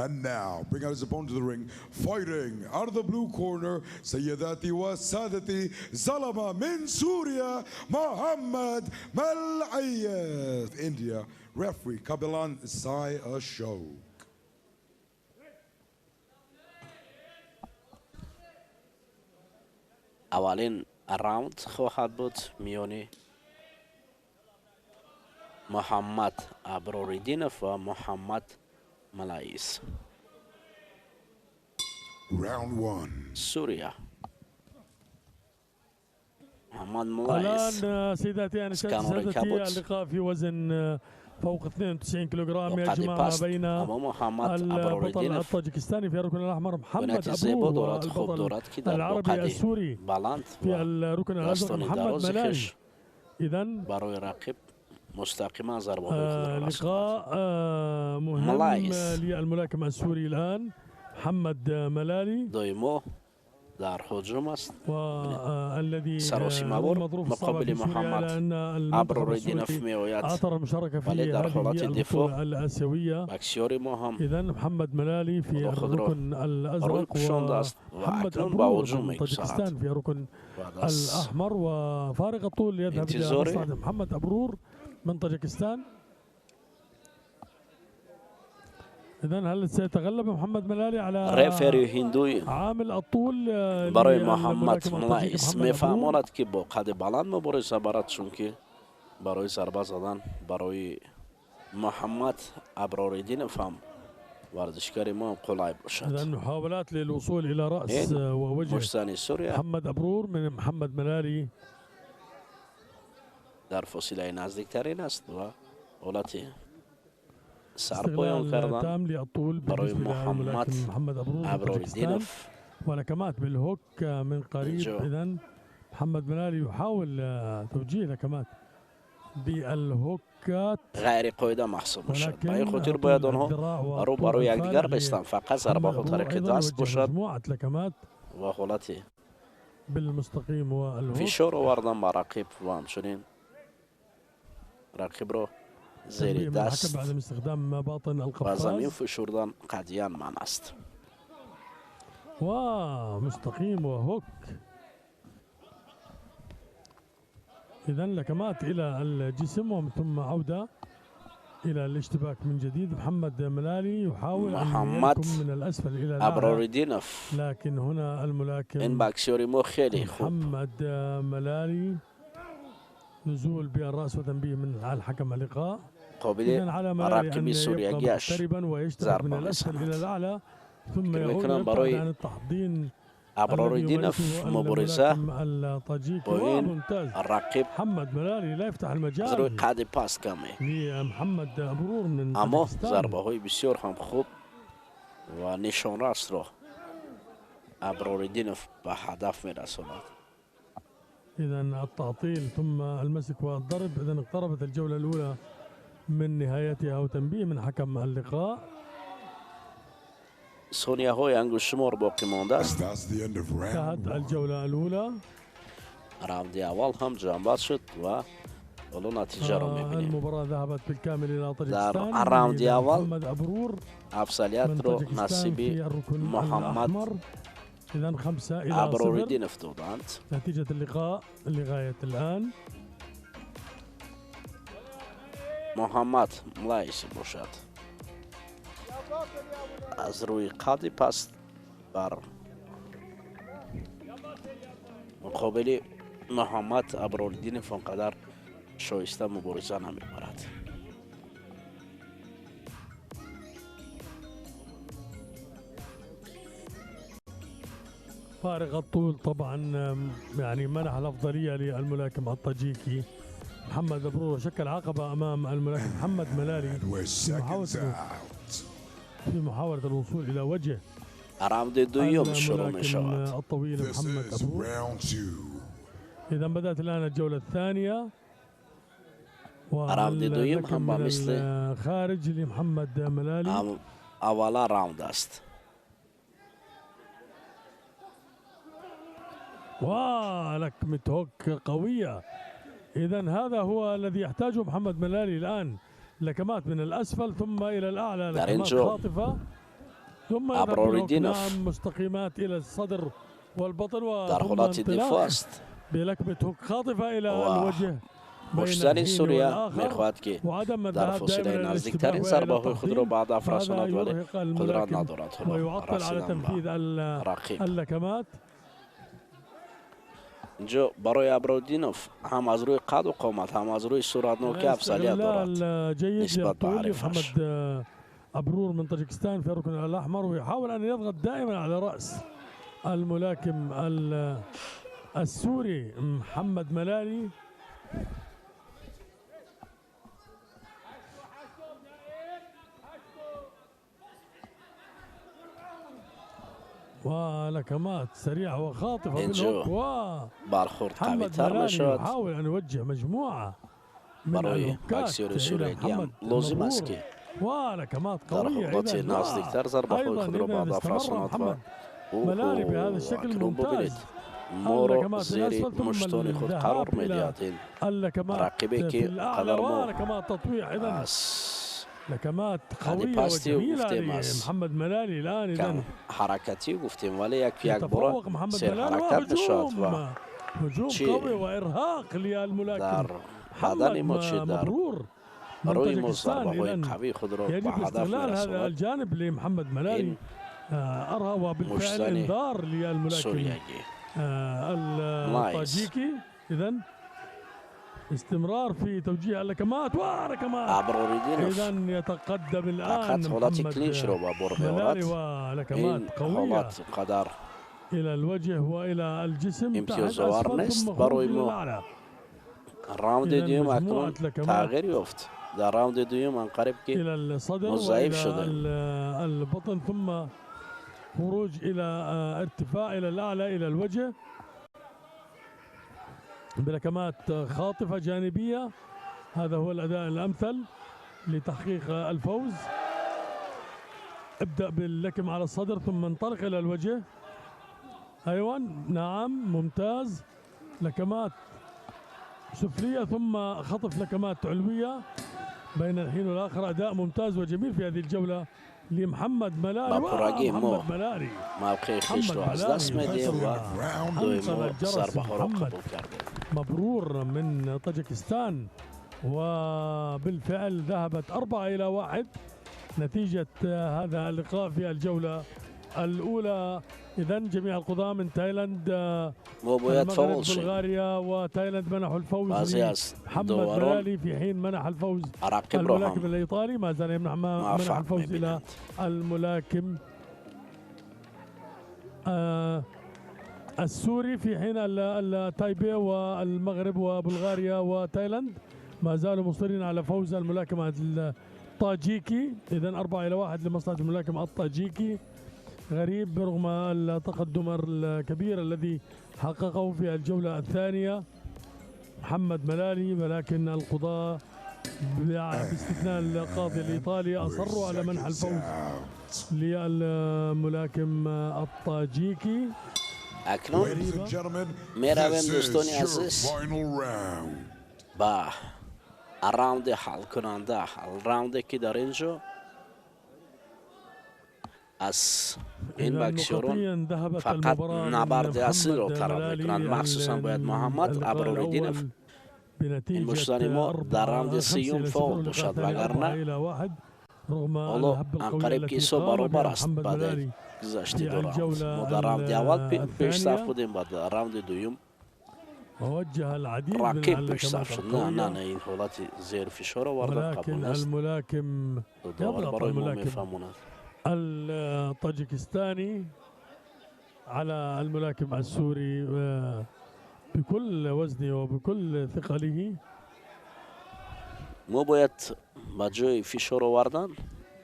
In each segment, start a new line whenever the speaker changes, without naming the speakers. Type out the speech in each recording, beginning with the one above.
And now, bring out his opponent to the ring, fighting out of the blue corner, سيداتي وسادتي زلمة من سوريا محمد ملعيس. India, referee Kabilan Sai Ashok.
اولین راوند خواهد بود میان محمد ابراریدینوف و محمد ملایس.
Round one.
سوريا محمد ملایس.
الآن سيداتي أنساتي سادتي، اللقاء في وزن فوق 92 كيلوغرام يا جماعة ما بين البطل الطاجكستاني في الركن الأحمر محمد أبرور والبطل العربي السوري في الركن الأزرق محمد ملالي. إذن
مستقیما ضربه
لقاء مهم للملاكم السوري الآن محمد ملالي
دویمو در هجوم است
والذي
سراسیمه‌وار مقابل محمد ابراریدینوف میآید،
آثر المشاركة في
ولی در حالت دفاع
الآسيوية.
بکسیار ما هم
إذا محمد ملالي في الركن الأزرق ومحمد
أبرور
من طاجكستان في الركن الأحمر، وفارق الطول يذهب إلى مصلحة محمد أبرور من طاجكستان. إذا هل سيتغلب محمد ملالي على
رفری هندوی
عامل الطول
برای محمد ملایس میفهماند که با قد بلند مبارزه برد، چون که برای ضربه زدن برای محمد ابراریدینوف هم ورزشکار ما قلای باشد.
إذا محاولات للوصول إلى رأس ووجه محمد أبرور من محمد ملالي
در فاصله نزدیکترین است و حالت سرپایان کردن برای محمد ابراریدینوف
ولكمات بالهوك من قريب. إذا محمد ملالي يحاول توجيه لكمات بالهوكات
غیر قاعده محسوب میشد. به این خاطر باید آنها رو برای یکدیگر بستند، فقط ضربه ها طریق دست باشد و حالت
بالمستقیم والهوك
فشار آوردن به رقیب و همچنین رقیب را زیر دست و زمین فشردن قطعا منع است.
ومستقیم وهوك. إذا لكمات إلى الجسم ومن ثم عودة إلى الاشتباك من جديد. محمد ملالي يحاول
محمد
أن يلكم من الأسفل إلى الأعلى،
ابراریدینوف
لكن هنا الملاكم
این بکسیاری ما خیلی خوب.
محمد ملالي نزول بالرأس وتنبيه من الحكم اللقاء.
قابل رقیب
أن يبقى
سوریگیش
مقتربا ويشتبك من
ضربه
الأسفل إلى
میزند.
الأعلى ثم
فکر
يعود
میکنم
ويبتعد
برای
عن التحضين
ابراریدینوف مبارزه
الطاجيكي.
با این
ممتاز
رقیب
محمد ملالي لا يفتح
از روی
المجال
قد پاس کمی،
لمحمد أبرور من
اما
طاجكستان.
ضربه های بسیار هم خوب و نشان راست را ابراریدینوف به هدف میرساند.
إذا التعطيل ثم المسك والضرب. إذا اقتربت الجولة الأولى من نهايتها وتنبيه من حكم اللقاء.
ثانیه های انگشت شمار باقی مانده است.
That's the end of round
انتهت
one.
الجولة الأولى.
راوند اول هم جنباز شد و حالا نتیجه را میبینیم.
المباراة ذهبت بالكامل إلى طاجكستان.
الراوند الأول
محمد أبرور من
افضلیت را
طاجكستان
نصیب
في الركن
محمد
الأحمر. إذا 5-0
ابراریدینوف دادند.
نتيجة اللقاء لغاية الآن.
محمد ملایس باشد از روی قد پست بر مقابل محمد ابراریدینوف آنقدر شایسته مبارزه نمیبرد.
فارق الطول طبعا يعني منح الأفضلية للملاكم الطاجيكي محمد أبرور، شكل عقبة أمام الملاكم محمد ملالي
And we're seconds out.
في محاولة الوصول إلى وجه
راوند دوم شروع می
الملاكم
شود.
الطويل
This
محمد
is
أبرور.
round two.
إذا بدأت الآن الجولة الثانية.
راوند دوم هم
واللكم من
مثل
الخارج لمحمد ملالي.
اولا راوند است.
ولكمة هوك قوية. إذا هذا هو الذي يحتاجه محمد ملالي الآن، لكمات من الأسفل ثم إلى الأعلى، لكمات
دارينجو.
خاطفة. ثم
Аброриддинов
مستقيمات إلى الصدر والبطن
дар ҳолати дифоъ аст
بلكمة هوك خاطفة إلى الوجه
муштзани Сурия мехоҳад, ки дар фосилаи наздиктарин зарбаҳои худро ба ҳадаф расонад, вале қудрат надорад ҳоло расидан ба рақиб. Инҷо барои Абродинов ҳам аз рӯи қаду қомат, ҳам аз рӯи суратнокӣ афзалият дорад нисбат ба ҳарифаш.
أبرور من طاجكستان في الركن الأحمر، ويحاول أن يضغط دائما على رأس الملاكم السوري محمد ملالي. ولكمات سريعة وخاطفة بالهوك،
برخورد
ومحمد
قویتر
ملالي
میشود.
يحاول أن يوجه مجموعة من
барои
الهوكات
боксёри
إلى
суриягиам
محمد
лозим аст,
مبرور.
ки
ولكمات
дар
قوية
ҳолати
إذا
наздиктар зарбаҳои
أيضا
худро ба
إذا
ҳадаф
استمر
расонад ва
محمد ملالي بهذا الشكل
акнун бубинед,
الممتاز
моро
اللكمات
зери
الأسفل ثم
муштони худ қарор
الذهاب إلى
медиҳад ин
اللكمات
рақибе,
في
ки
الأعلى
қадар мо
ولكمات تطويع. إذا
аз
لكمات
қади
قوية
пастию
وجميلة
гуфтем, аз
لمحمد ملالي الآن. إذا
кам ҳаракатӣ гуфтем, вале як якбора
يتفوق محمد ملالي
серҳаракат мешавад ва
وهجوم هجوم
чӣ
قوي وإرهاق للملاكم
дар
محمد
бадани мо, чӣ дар
مبرور من
рӯи мо
طاجكستان.
зарбаҳои
إذا
қавии худро ба
يجب
ҳадаф
استغلال هذا
мерасонад.
الجانب لمحمد ملالي.
ин
أرهى وبالفعل
муштзани
إنذار للملاكم
суриягӣ Найс.
الطاجيكي. إذا استمرار في توجيه اللكمات ولكمات.
Аброриддинов
إذا يتقدم الآن
фақат ҳолати
محمد
клинчро ба бор
ملالي
меорад.
ولكمات
ин
قوية
ҳолат қадар
إلى الوجه وإلى الجسم تحت
имтиёзовар
أسفل
нест
ثم خروج
барои
إلى
мо.
الأعلى.
Раунди
إذا
дуюм
مجموعة
акнун
لكمات
тағйир ёфт. Дар раунди дуюм анқариб ки
إلى الصدر
мо заиф
وإلى
шудем.
البطن ثم خروج إلى ارتفاع إلى الأعلى إلى الوجه بلكمات خاطفة جانبية. هذا هو الأداء الأمثل لتحقيق الفوز. ابدأ باللكم على الصدر ثم انطلق إلى الوجه. أيوة نعم ممتاز. لكمات سفلية ثم خطف لكمات علوية بين الحين والآخر. أداء ممتاز وجميل في هذه الجولة لمحمد ملالي.
Ба пуррагӣ мо
محمد ملالي
мавқеи хешро аз даст медиҳем ва доимо зарбаҳоро қабул кардем.
مبرور من طاجكستان، وبالفعل ذهبت 4-1 نتيجة هذا اللقاء في الجولة الأولى. إذا جميع القضاة من تايلاند،
мо бояд
المغرب،
фаъол шем.
بلغاريا وتايلاند منحوا الفوز
баъзе аз
محمد
доварон
ملالي، في حين منح الفوز
рақибро ҳам
الملاكم الإيطالي ما زال يمنح ما منح
муваффақ
الفوز إلى
мебинанд.
الملاكم السوري، في حين التايبي والمغرب وبلغاريا وتايلاند ما زالوا مصرين على فوز الملاكم الطاجيكي. إذا 4-1 لمصلحة الملاكم الطاجيكي. غريب برغم التقدم الكبير الذي حققه في الجولة الثانية محمد ملالي، ولكن القضاة باستثناء القاضي الإيطالي أصروا على منح الفوز للملاكم الطاجيكي.
Акнун меравем, дӯстони азиз, ба раунди ҳалкунанда, раунде, ки дар ин ҷо аз ин боксёрон фақат набарди аслиро талаб мекунанд. Махсусан бояд Муҳаммад Аброриддинов, ин муштзани мо, дар раунди сеюм фаъол бошад, вагарна ҳоло анқариб ки ҳисоб баробар аст. Баъди гузашти ду раунд мо дар раунди аввал пешсаф будем ва дар раунди дуюм рақиб пешсаф шуд. На, на, на, ин ҳолати зери фишор оварда қабул нест, довар барои мо мефаҳмонад.
الطاجكستاني على الملاكم السوري بكل وزنه وبكل ثقله.
мо бояд ба ҷои фишор овардан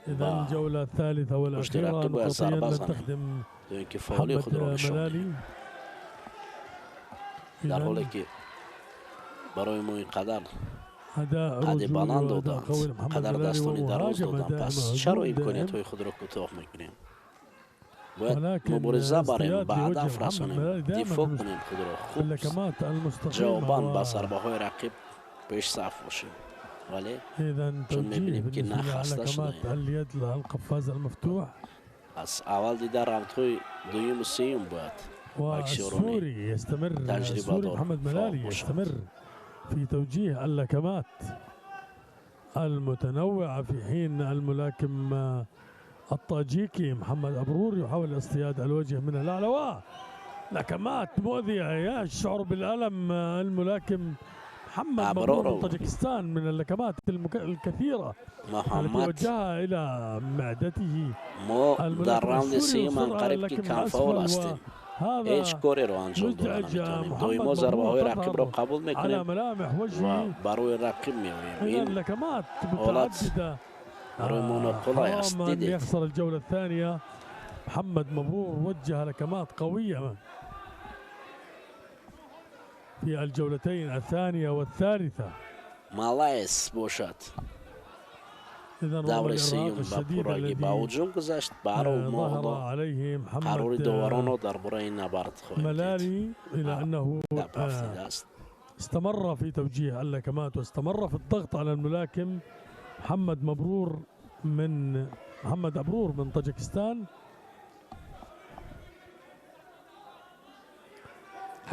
إذا الجولة الثالثة والأخيرة نقطيا لن تخدم
то ин ки фаъолии
محمد
худро нишон
ملالي.
дар ҳоле ки барои мо ин қадар
أداء
қади
رجولي
баланд
وأداء
доданд,
قوي لمحمد
қадар
ملالي
дастони дароз
ومهاجمة
доданд,
دائمة
пас чаро
هجوم دائم.
имкониятҳои худро кӯтоҳ мекунем? Бояд
ولكن
мубориза барем,
اصطياد
ба
لوجه
ҳадаф
محمد
расонем,
ملالي دائما
дифоъ кунем худро, хуб
باللكمات المستقيمة
ҷавобан ба
و
зарбаҳои рақиб пешсаф бошем, вале
إذا
чун
توجيه
мебинем, ки
بالنسبة
на хаста
للكمات
шудаем.
اليد القفاز المفتوح.
Аз аввал дида раундҳои дуюму сеюм бояд
والسوري يستمر، السوري محمد ملالي يستمر في توجيه اللكمات المتنوعة، في حين الملاكم الطاجيكي محمد أبرور يحاول اصطياد الوجه من الأعلى. لكمات مؤذية، يشعر بالألم الملاكم محمد مبرور من طاجكستان من اللكمات الكثيرة التي وجهها إلى معدته.
мо дар раунди сеюм қариб ки камфаъол ҳастем, ҳеҷ кореро анҷом дода наметавонем. Доимо зарбаҳои рақибро қабул мекунем ва барои рақиб меоем. Ин ҳолат барои мо ноқулай аст. Дидед.
يخسر الجولة الثانية. محمد مبرور وجه لكمات قوية في الجولتين الثانية والثالثة.
Малайс бошад, даври сеюм ба пуррагӣ ба ҳуҷум гузашт. Баҳрол, мо қарори доваронро дар бораи ин набард хоҳем
ملالي إلى أنه
дид.
استمر في توجيه اللكمات واستمر في الضغط على الملاكم محمد مبرور من محمد أبرور من طاجكستان.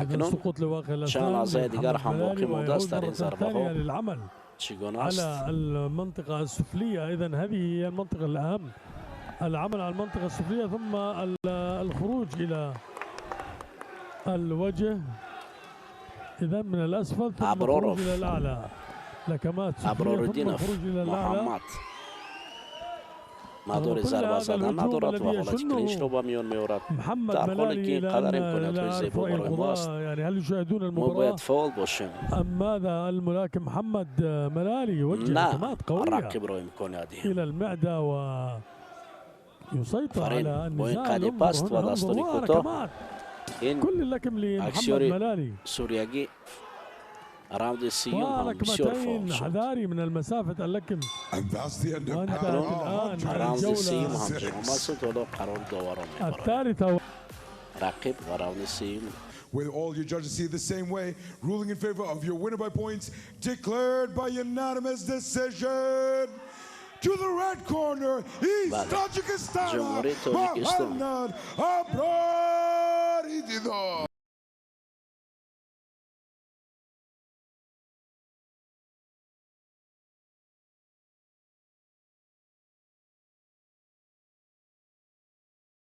акнун чанд лаҳзаи дигар ҳам боқӣ мондааст дар ин зарбаҳо
للعمل
чӣ гуна аст.
على المنطقة السفلية. إذا هذه هي المنطقة الأهم، العمل على المنطقة السفلية ثم الخروج إلى الوجه. إذا من الأسفل ثم الخروج إلى الأعلى، لكمات سفلية ثم الخروج إلى الأعلى.
Муҳаммад мадори зарба задан надорад ва ҳолати клинчро ба миён меорад, дар ҳоле ки ин қадар имкониятҳои зебо барои мо аст.
يعني هل يشاهدون
мо
المباراة
бояд фаъол бошем.
أم ماذا؟ الملاكم محمد ملالي يوجه
на
لكمات قوية
рақибро имконият диҳем.
إلى المعدة ويسيطر
آفرین.
على
با این
النزال.
قد
انظر
پست و
هنا، انظر.
دستان کوتاه.
لكمات.
ин
كل اللكم لمحمد
اکسیوری
ملالي.
суриягӣ раунди сеюм ҳам бисёр фаъол
ولكمتين
шуд.
حذاري من المسافة اللكم.
And that's the end of
وانتهت
round
الآن
раунди сеюм
الجولة
ҳам ҷамъ шуд. Ҳоло қарори доварон мебарад.
الثالثة.
Рақиб ва раунди сеюм.
With all your judges see the same way, ruling in favor of your winner by points, declared by unanimous decision, to the red corner, East
بله.
Tajikistan,
جمهوری تاجیکستان.
Muhammad Abroridinov.